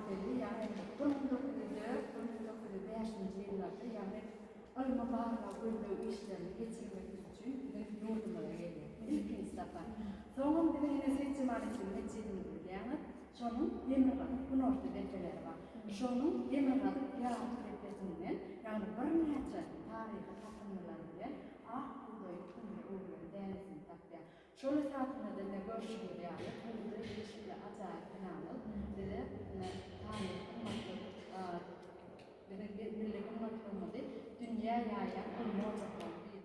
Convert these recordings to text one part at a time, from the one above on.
belli, ýagny 1904, 1905-nji ýyllarda, ýagny ylmy barlag gözleg işlerini geçirmek üçin biziň ýurdumyza gelýär. Ilkinji sapar. Soňam biziň ine Seýitjemaleddin metjidimizi bilýäňiz. Şonuň demirgazyk günorta depeleri bar. Şonuň demirgazyk ýarym depesinden, ýagny birnäçe taryhy tapyndylar bilen ak bugdaýyň kömre öwrülen dänesini tapýar. Şol esasynda-da ine görşüňiz ýaly bugdaý deşikli ajaýyp binamyz bize ine taryhy gymmatlyk, biziň milli gymmatlygymyzy dünýä ýaýan ylmy ojaklaryň biri.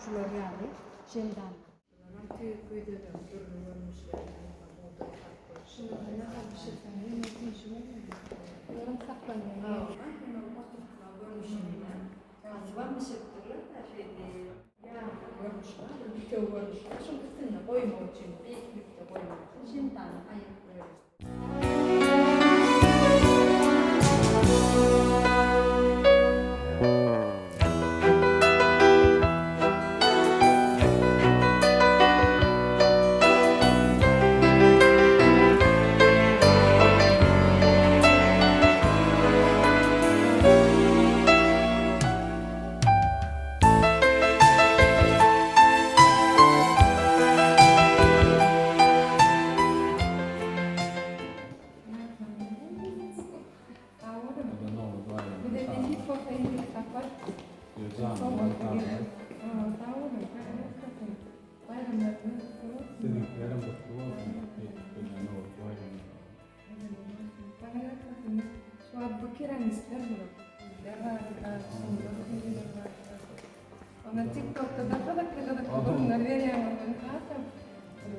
Şular ýaly şemdan. Bularam tüýs küýzeden dürli görnüşleri bugdaý saklap. Şulara nahar bişirseň ýene süýji bolýar. Bularam saklanýan ýeri. Oturtma görnüşinde. Gaçybam bişiripdirler-dä şeýdip. Ýarym görnüşi bar, bir bitewi görnüşi bar. Şuň üstünde goýmak üçin, beýiklikde goýmak üçin şemdany aýyryp goýarys. Siziňkilerem gutly bolsun. Gelýän Nowruz baýramyňyz. Ondan TikTokda da gyzykly gyzykly gürrüňler berýäň ondan hasam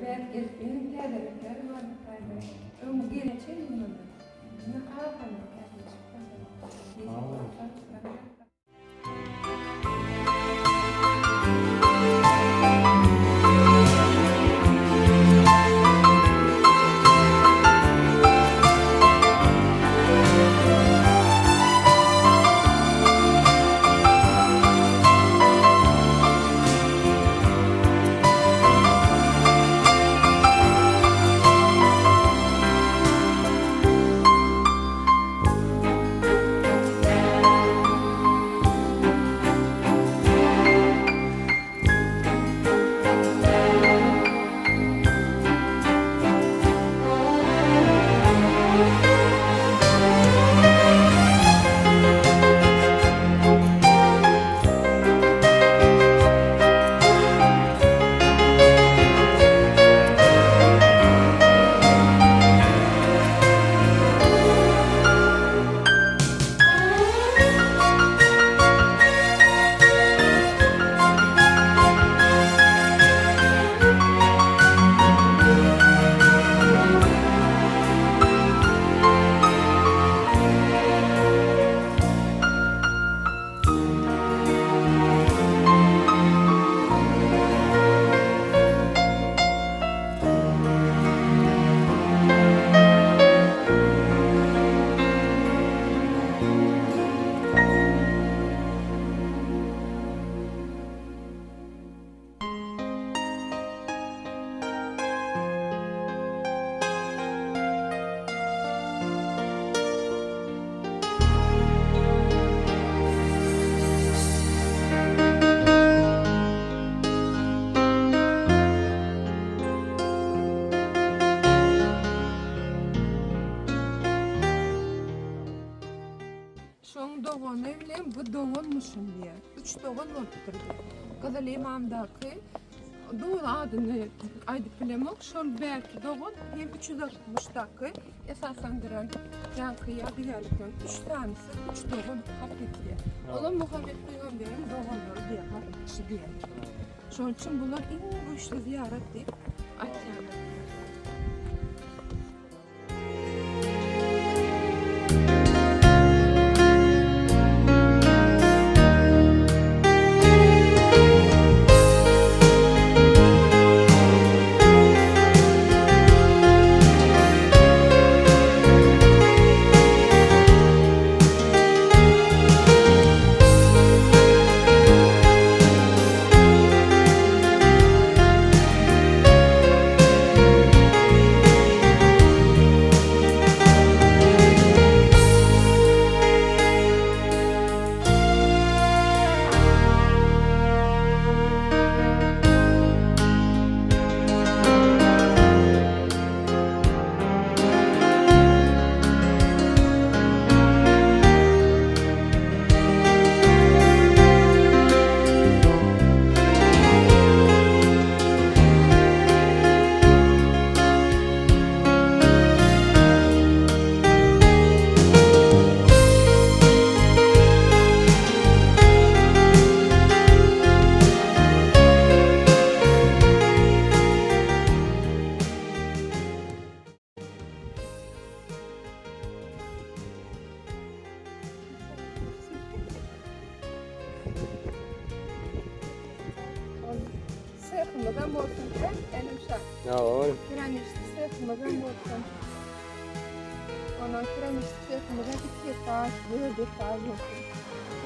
bäs gelip ýene täzelikler bar bu taýda. Öň gelin mundan. Indi hasam täzeleşip başlady. Sag boluň. dogany bilen bu doganmyşyn diýýär. Üç dogan bolupdyr diýýär. Gyzyl Ymamdaky doly adyny aýdyp bilemok. Şol bärki dogan hem 360-daky esaslandyran ýaňky ýadygärlikden üç sanysy üç dogan hak getirýär. Olam Muhammet pygamberiň doganlary diýýär, garyndaşy diýýär. Şonuň üçin bular iň güýçli zyýarat diýip aýtýarlar. Sehimizem bolsun he, elim şa. Ýa, Kiremişli sehimizem bolsun. Ondan kiremişli sehimizem iki etaj, dört etaj bolsun.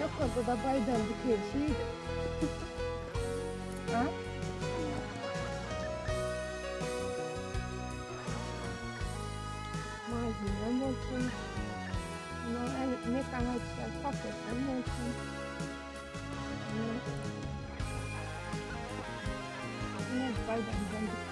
Ýokarda da baýdan dikelşi. Ha? Malzemem bolsun. Mekan aýtýan kafesem bolsun. Ne baýdan.